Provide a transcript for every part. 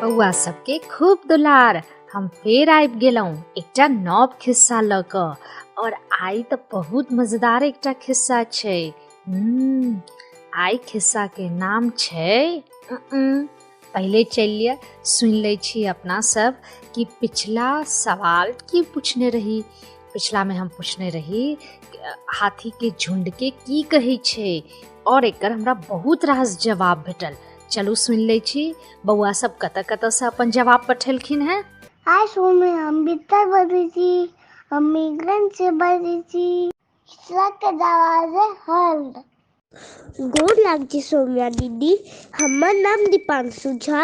बौआ सबके खूब दुलार। हम फेर आबि गेलहुँ एकटा नव खिस्सा लऽ कऽ, और आइ तऽ बहुत मजेदार एकटा खिस्सा छै। आइ खिस्सा के नाम छै। पहिले चलि लिअ, सुनि लै छी अपना सब कि पिछला सवाल की पूछने रही। पिछला में हम पूछने रही हाथी के झुंड के की कहै छै, और एकर हमरा बहुत रास जवाब भेटल। चलू सुनि लै छी बौआ सब कतऽ कतऽ से अपन जवाब पठेलखिन हेँ। हाय सौम्या, हम बित्ता बजै छी, हम इंग्लैंड से बजै छी। के जवाब है हर्ड। गोर लाग छी सौम्या दीदी, हमर नाम दीपांशु झा,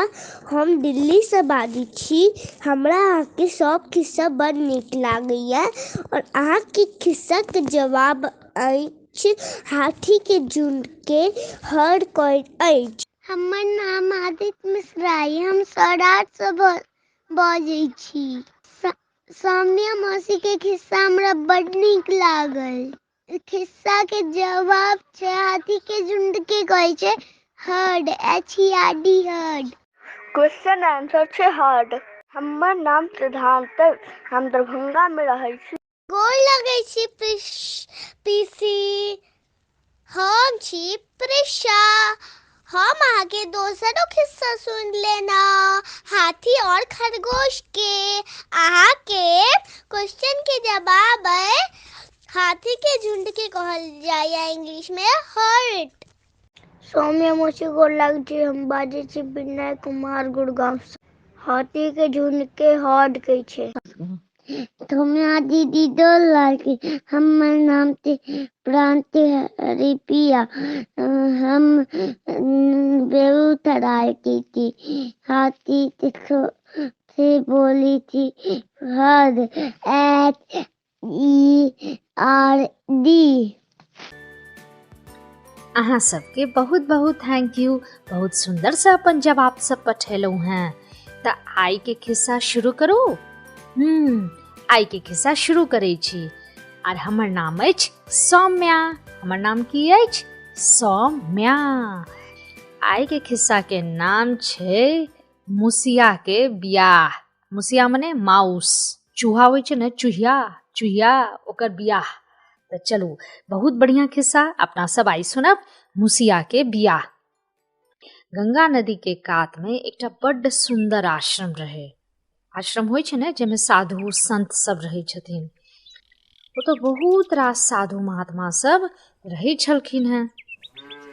हम दिल्लीसँ बाजै छी। हमरा अहाँके सब खिस्सा बड़ नीक लागैए और अहाँके खिस्साके जवाब अछि हाथीके झुण्डके हर कहैत अछि। हमर नाम आदित्य मिश्रा अइ, हम सौराठसँ बजै छी। सौम्या मौसीके खिस्सा हमरा बड नीक लागल। खिस्सा के जवाब छै हाथी के झुंड के कहै छै herd, H E R D herd. Question answer छै हर्ड। हमर नाम सिद्धांत, हम दरभंगा में रहै छी। गोर लगै छी पीसी, हम छी प्रिशा। हम अहाँके दोसरो खिस्सा सुनि लेना, हाथी और खरगोश के। अहाँके क्वेश्चन के जवाब है हाथी के झुंड के कहल जाइए इंग्लिश में हर्ट। सौम्या मौसी गोर लागै छी, हम बाजै छी विनय कुमार गुड़गांव से। हाथी के झुंड के हर्ड कहै छै। सौम्या दीदी गोर लागै, हमर नाम छै प्रांति हरिपिया, हम बेगूसराय के छी। हाथी से बोली छी herd, H E R D. अहाँ सबके बहुत बहुत thank you, बहुत सुंदर से अपन जवाब सब पठेलहुँ हैं। तऽ आइ के खिस्सा शुरू करू। आइ के खिस्सा शुरू करै छी। आर हमर नाम अछि सौम्या। हमर नाम की अछि? सौम्या। आइ के खिस्सा के नाम छै मुसिया के बियाह। मुसिया मने माउस, चूहा होइ छै ने, चूहिया, चूहिया ओकर बियाह। तऽ चलू बहुत बढ़िया खिस्सा अपना सब आइ सुनब, मुसिया के बियाह। गंगा नदी के कात में एकटा बड्ड सुंदर आश्रम रहे। आश्रम होइ छै ने जाहिमे साधु संत सब रहै छथिन। ओतऽ बहुत रास साधु महात्मा सब रहै छलखिन हेँ।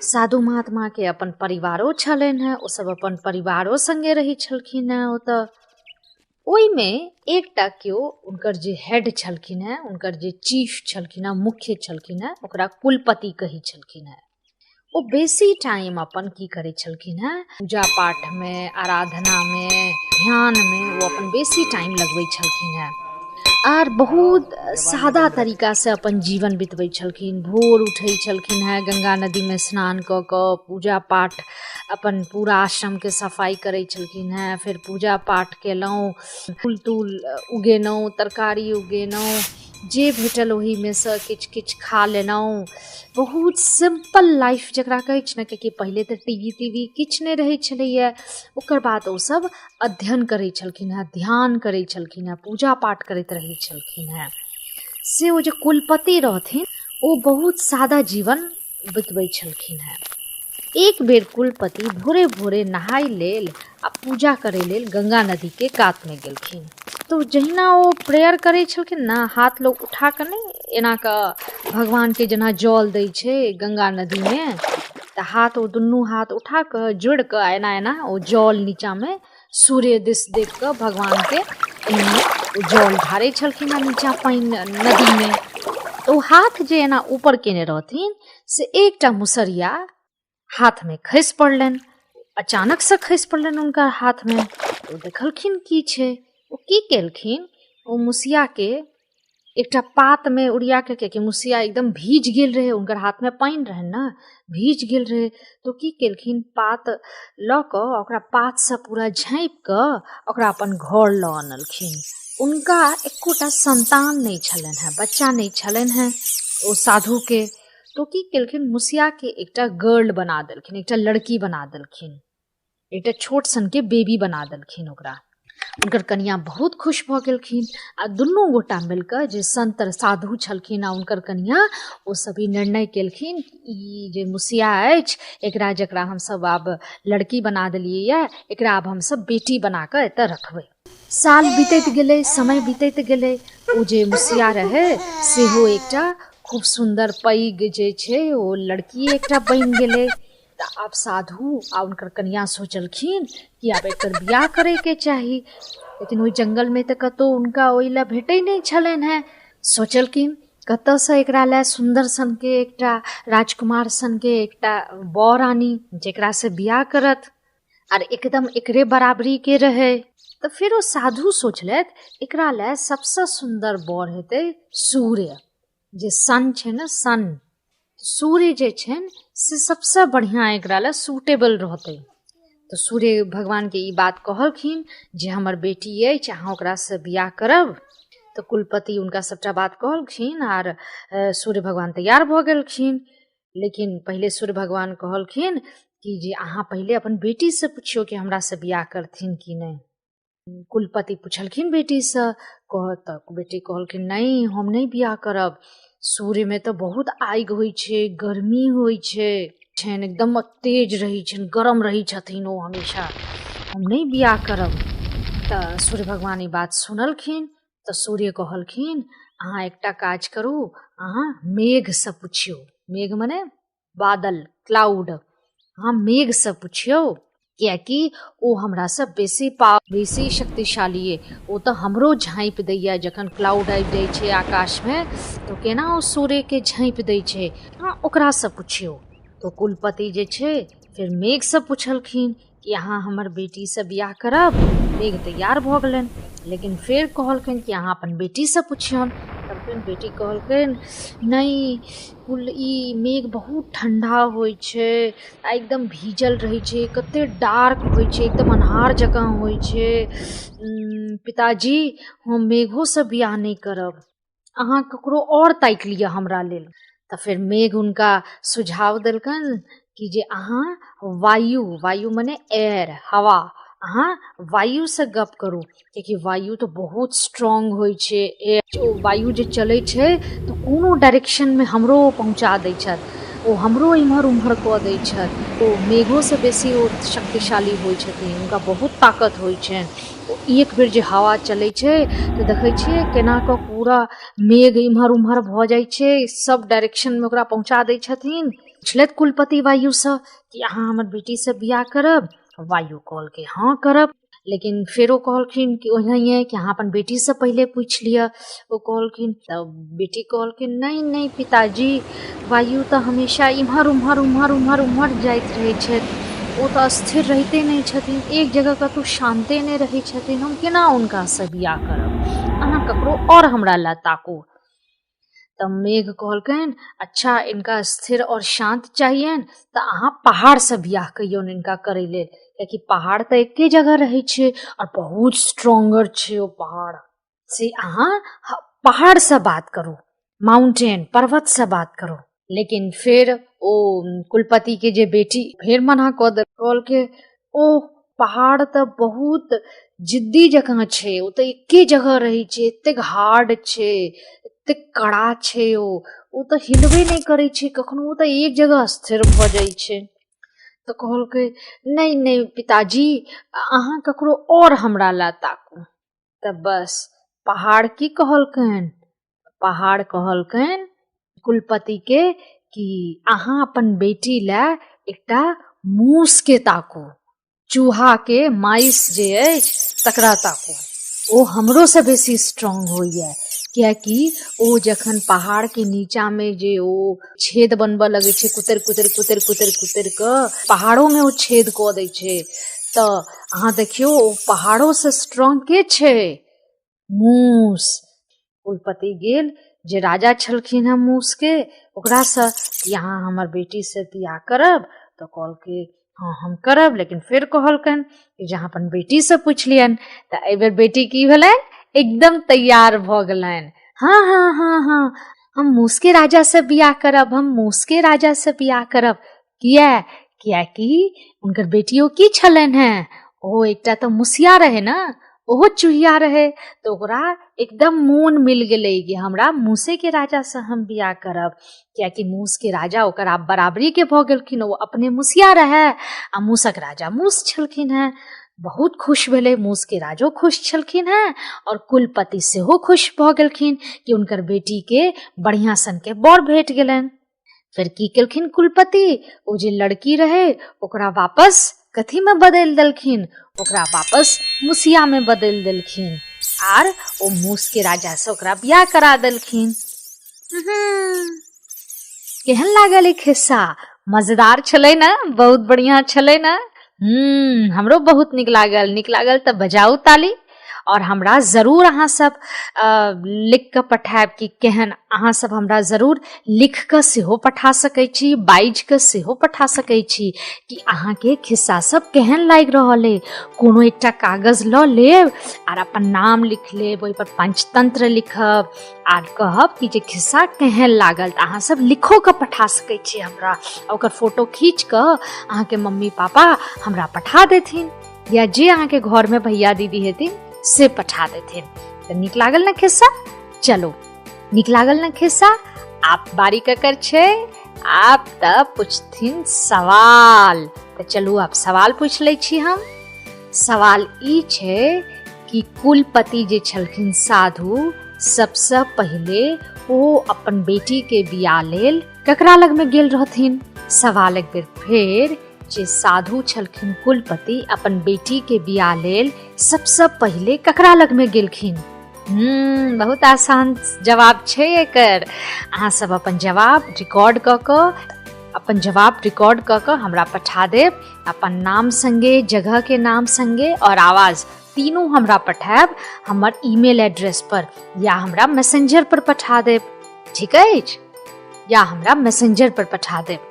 साधु महात्मा के अपन परिवारो छलनि हेँ, ओ सब अपन परिवारो संगे रहै छलखिन हेँ ओतऽ। ओहिमे एकटा केओ हुनकर जे हेड छलखिन हेँ, हुनकर जे चीफ छलखिन हेँ, मुख्य छलखिन हेँ, ओकरा कुलपति कहै छलखिन हेँ। ओ बेसी टाइम अपन की करै छलखिन हेँ, पूजा पाठमे, आराधनामे, ध्यानमे ओ अपन बेसी टाइम लगबै छलखिन हेँ। आर बहुत सादा तरीकासँ अपन जीवन बितबै छलखिन। भोर उठै छलखिन हेँ, गंगा नदीमे स्नान कऽ कऽ पूजा पाठ अपन पूरा आश्रमके सफाइ करै छलखिन हेँ। फेर पूजा पाठ केलहुँ, फूल तूल उगेलहुँ, तरकारी उगेलहुँ, जे भेटल ओहिमे सँ किछु किछु खा लेलहुँ। बहुत सिम्पल लाइफ जकरा कहै छै ने, कियाकि पहिले तऽ टी वी ती वी किछु नहि रहै छलैए। ओकर बाद ओसभ अध्ययन करै छलखिन हेँ, ध्यान करै छलखिन हेँ, पूजा पाठ करैत रहै छलखिन हेँ। से ओ जे कुलपति रहथिन ओ बहुत सादा जीवन बितबै छलखिन हेँ। एक बेर कुलपति भोरे भोरे नहाय लेल आ पूजा करै लेल गंगा नदीके कातमे गेलखिन। तऽ जहिना ओ प्रेयर करै छलखिन ने, हाथ लोग उठा कऽ नहि एना कऽ भगवानके जेना जल दै छै गंगा नदीमे, तऽ हाथ ओ दुनू हाथ उठा कऽ जोड़ि कऽ एना एना ओ जल नीचाँमे सूर्य दिस देख कऽ भगवानके एना ओ जल ढारै छलखिन हेँ नीचाँ पानि नदीमे। तऽ ओ हाथ जे एना ऊपर केने रहथिन से एकटा मुसरिया हाथमे खसि पड़लनि। अचानकसँ खसि पड़लनि हुनका हाथमे। ओ देखलखिन की छै। ओ की केलखिन, ओ मुसियाके एकटा पातमे उड़िया के, कियाकि मुसिया एकदम भीज गेल रहै, हुनकर हाथमे पानि रहनि ने, भीज गेल रहै। तऽ की केलखिन, पात लऽ कऽ ओकरा पातसँ पूरा झाँपि कऽ ओकरा अपन घर लऽ अनलखिन। हुनका एकोटा संतान नहि छलनि हेँ, बच्चा नहि छलनि हेँ ओ साधुके। तऽ की केलखिन, मुसियाके एकटा गर्ल बना देलखिन, एकटा लड़की बना देलखिन। एकटा छोट सनके बेबी बना देलखिन ओकरा। हुनकर कनिया बहुत खुश भऽ गेलखिन आ दुनू गोटा मिलकऽ जे संत साधु छलखिन आ हुनकर कनिया, ओ सब ई निर्णय केलखिन ई जे मुसिया अछि एकरा जकरा हमसब आब लड़की बना देलियै यऽ, एकरा आब हमसब बेटी बना कऽ एतऽ रखबै। साल बीतैत गेलै, समय बीतैत गेलै, ओ जे मुसिया रहै सेहो एकटा खूब सुन्दर पैघ जे छै ओ लड़की एकटा बनि गेलै। तऽ आब साधु आ हुनकर कनिया सोचलखिन कि आब एकर बियाह करैके चाही, लेकिन ओहि जंगलमे तऽ कतहु हुनका ओहि लए भेटै नहि छलनि हेँ। सोचलखिन कतऽसँ एकरा लए सुन्दर सनके एकटा राजकुमार सनके एकटा बर आनी जकरासँ बियाह करत आर एकदम एकरे बराबरीके रहै। तऽ फेर ओ साधु सोचलथि एकरा लए सबसँ सुन्दर बर हेतै सूर्य, जे सन छै ने सन, सूर्य जे छनि से सबसँ बढ़िआँ एकरा लए सूटेबल रहतै। तऽ सूर्य भगवानके ई बात कहलखिन जे हमर बेटी अछि, अहाँ ओकरासँ बियाह करब। तऽ कुलपति हुनका सबटा बात कहलखिन आर सूर्य भगवान तैयार भऽ गेलखिन। लेकिन पहिले सूर्य भगवान कहलखिन कि जे अहाँ पहिले अपन बेटीसँ पुछियौ कि हमरासँ बियाह करथिन कि नहि। कुलपति पुछलखिन बेटीसँ, कह तऽ बेटी कहलखिन नहि हम नहि बियाह करब, सूर्यमे तऽ बहुत आगि होइ छै, गर्मी होइ छै, छनि एकदम तेज रहै छनि, गरम रहै छथिन ओ हमेशा, हम नहि बियाह करब। तऽ सूर्य भगवान ई बात सुनलखिन तऽ सूर्य कहलखिन अहाँ एकटा काज करू, अहाँ मेघसँ पुछियौ, मेघ मने बादल, क्लाउड, अहाँ मेघसँ पुछियौ किएकि ओ हमरासँ बेसी बेसी शक्तिशाली अइ, ओ तऽ हमरो झाँपि दैए। जखन क्लाउड आबि जाइ छै आकाशमे तऽ केना ओ सूर्यके झाँपि दै छै, अहाँ ओकरासँ पुछियौ। तऽ कुलपति जे छै फेर मेघसँ पुछलखिन कि अहाँ हमर बेटीसँ बियाह करब? मेघ तैयार भऽ गेलनि, लेकिन फेर कहलखिन कि अहाँ अपन बेटीसँ पुछियौन। कहलखिन, बेटी कहलखिन नहि कुल ई मेघ बहुत ठण्डा होइ छै आ एकदम भीजल रहै छै, कते डार्क होइ छै, एकदम अन्हार जकाँ होइ छै। पिताजी हम मेघोसँ बियाह नहि करब, अहाँ ककरो आओर ताकि लिअ हमरा लेल। तऽ फेर मेघ हुनका सुझाव देलकनि कि जे अहाँ वायु, वायु मने एयर, हवा, अहाँ वायुसँ गप करू कियाकि वायु तऽ बहुत स्ट्रॉंग होइ छै। ओ वायु जे चलै छै तऽ कोनो डायरेक्शनमे हमरो ओ पहुँचा दै छथि, ओ हमरो इम्हर उम्हर कऽ दै छथि। ओ मेघोसँ बेसी ओ शक्तिशाली होइ छथिन, हुनका बहुत ताकत होइ छनि। ओ एक बेर जे हवा चलै छै तऽ देखै छियै केना कऽ पूरा मेघ इम्हर उम्हर भऽ जाइ छै, सब डायरेक्शनमे ओकरा पहुँचा दै छथिन। पुछलथि कुलपति वायुसँ कि अहाँ हमर बेटीसँ बियाह करब? वायु कहलकै हँ करब, लेकिन फेरो कहलखिन कि ओनाहिये कि अहाँ अपन बेटीसँ पहिले पूछि लिअ। ओ कहलखिन, तऽ बेटी कहलखिन नहि नहि पिताजी, वायु तऽ हमेशा इम्हर उम्हर उम्हर उम्हर उम्हर जाइत रहै छथि, ओ तऽ स्थिर रहिते नहि छथिन, एक जगह कतहु शान्ते नहि रहै छथिन, हम केना हुनकासँ बियाह करब, अहाँ ककरो आओर हमरा लए ताकू। तऽ मेघ कहलकनि अच्छा इनका स्थिर आओर शान्त चाहियनि तऽ अहाँ पहाड़सँ बियाह कहियौन इनका करै लेल, कियाकि पहाड़ तऽ एके जगह रहै छै आओर बहुत स्ट्रोंगर छै ओ पहाड़, से अहाँ पहाड़सँ बात करू, माउंटेन पर्वतसँ बात करू। लेकिन फेर ओ कुलपतिके जे बेटी फेर मना कऽ देलकै, कहलकै ओ पहाड़ तऽ बहुत जिद्दी जकाँ छै, ओ तऽ एके जगह रहै छै, एतेक हार्ड छै, एतेक कड़ा छै, ओ तऽ हिलबे नहि करै छै कखनो, ओ तऽ एक जगह स्थिर भऽ जाइ छै। तऽ कहलकै नहि नहि पिताजी, अहाँ ककरो आओर हमरा लए ताकू। तऽ बस पहाड़ की कहलकनि, पहाड़ कहलकनि कुलपतिके कि अहाँ अपन बेटी लए एकटा मूसके ताकू, चूहाके माइस जे अछि तकरा ताकू, ओ हमरोसँ बेसी स्ट्रॉंग होइए, किएकि ओ जखन पहाड़के नीचाँमे जे ओ छेद बनबऽ लगै छै, कुतरि कुतरि कुतरि कुतरि कुतरि कऽ पहाड़ोमे ओ छेद कऽ दै छै, तऽ अहाँ देखियौ ओ पहाड़ोसँ स्ट्रॉंग के छै? मूस। कुलपति गेल जे राजा छलखिन हेँ मूसके ओकरासँ कि अहाँ हमर बेटीसँ बियाह करब? तऽ कहलकै हँ हम करब, लेकिन फेर कहलकनि कि जे अहाँ अपन बेटीसँ पूछि लियनि। तऽ एहिबेर बेटी की भेलनि, एकदम तैयार भऽ गेलनि, हँ हँ हँ हँ हम मूसके राजासँ बियाह करब, हम मूसके राजासँ बियाह करब। किया? कियाकि हुनकर बेटियो की छलनि हेँ, ओहो एकटा तऽ मुसिया रहै ने, ओहो चूहिया रहै। तऽ ओकरा एकदम मोन मिल गेलै कि हमरा मूसेके राजासँ हम बियाह करब, कियाकि मूसके राजा ओकर आब बराबरीके भऽ गेलखिन। ओ अपने मुसिया रहै आ मूसक राजा मूस छलखिन हेँ। बहुत खुश भेलै, मूसके राजो खुश छलखिन हेँ आओर कुलपति सेहो खुश भऽ गेलखिन कि हुनकर बेटीके बढ़िआँ सनके बर भेट गेलनि। फेर की केलखिन कुलपति, ओ जे लड़की रहै ओकरा वापस कथीमे बदलि देलखिन, ओकरा वापस मुसियामे बदलि देलखिन आर ओ मूसके राजासँ ओकरा बियाह करा देलखिन। केहन लागल ई खिस्सा? मजेदार छलै ने? बहुत बढ़िआँ छलै ने? हमरो बहुत नीक लागल। नीक लागल तऽ बजाउ ताली और हमरा जरूर अहाँ सब लिख कऽ पठायब कि केहन। अहाँ सब हमरा जरूर लिख कऽ सेहो पठा सकै छी, बाजि कऽ सेहो पठा सकै छी कि अहाँके खिस्सा सब केहन लागि रहल अइ। कोनो एकटा कागज लऽ लेब आर अपन नाम लिख लेब, ओहिपर पंचतंत्र लिखब आर कहब कि जे खिस्सा केहन लागल। तऽ अहाँ सब लिखो कऽ पठा सकै छी हमरा, ओकर फोटो खींच कऽ अहाँके मम्मी पापा हमरा पठा देथिन या जे अहाँके घरमे भैया दीदी हेथिन से पठा देथिन। तऽ नीक लागल ने खिस्सा? चलो, नीक लागल ने खिस्सा? आब बारी ककर छै? आब तऽ पूछथिन सवाल। तऽ चलू आब सवाल पूछि लै छी हम। सवाल ई छै कि कुलपति जे छलखिन साधु, सबसँ पहिले ओ अपन बेटीके बियाह लेल ककरा लगमे गेल रहथिन? सवाल एक बेर फेर, जे साधु छलखिन कुलपति अपन बेटी के बियाह लेल सबसँ पहिले ककरा लगमे गेलखिन? बहुत आसान जवाब छै एकर। अहाँ सब अपन जवाब रिकॉर्ड कऽ कऽ, अपन जवाब रिकॉर्ड कऽ कऽ हमरा पठा देब, अपन नाम संगे, जगह के नाम संगे और आवाज तीनू हमरा पठायब हमर ईमेल एड्रेस पर या हमरा मैसेंजर पर पठा देब। ठीक अछि? या हमरा मैसेंजर पर पठा देब।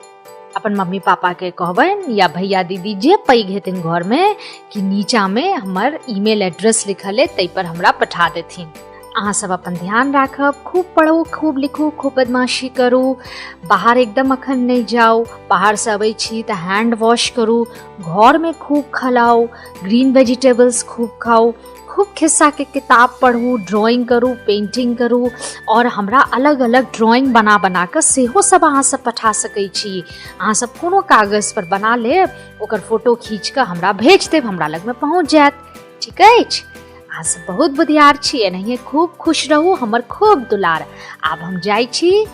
अपन मम्मी पापा के कहबनि या भैया दीदी जे पैघ हेथिन घरमे कि नीचाँमे हमर ईमेल एड्रेस लिखल अइ ताहि पर हमरा पठा देथिन। अहाँ सब अपन ध्यान राखब, खूब पढ़ू, खूब लिखू, खूब बदमाशी करू, बाहर एकदम अखन नहि जाउ, बाहरसँ अबै छी तऽ हैंड वॉश करू, घरमे खूब खलाउ, ग्रीन वेजिटेबल्स खूब खाउ, खूब खिस्साके किताब पढ़ू, ड्रॉइंग करू, पेंटिंग करू और हमरा अलग अलग ड्रॉइंग बना बना कऽ सेहो सब अहाँ सब पठा सकै छी। अहाँ सब कोनो कागज पर बना लेब, ओकर फोटो खींच कऽ हमरा भेज देब, हमरा लगमे पहुँच जायत। ठीक अछि? अहाँ सब बहुत बुधियार छी, एनाहिए खूब खुश रहू, हमर खूब दुलार। आब हम जाइ छी,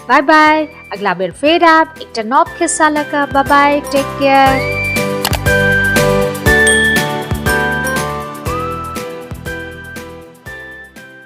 बाय बाय। अगला बेर फेर आयब एकटा नव खिस्सा लऽ कऽ। Bye bye, take care.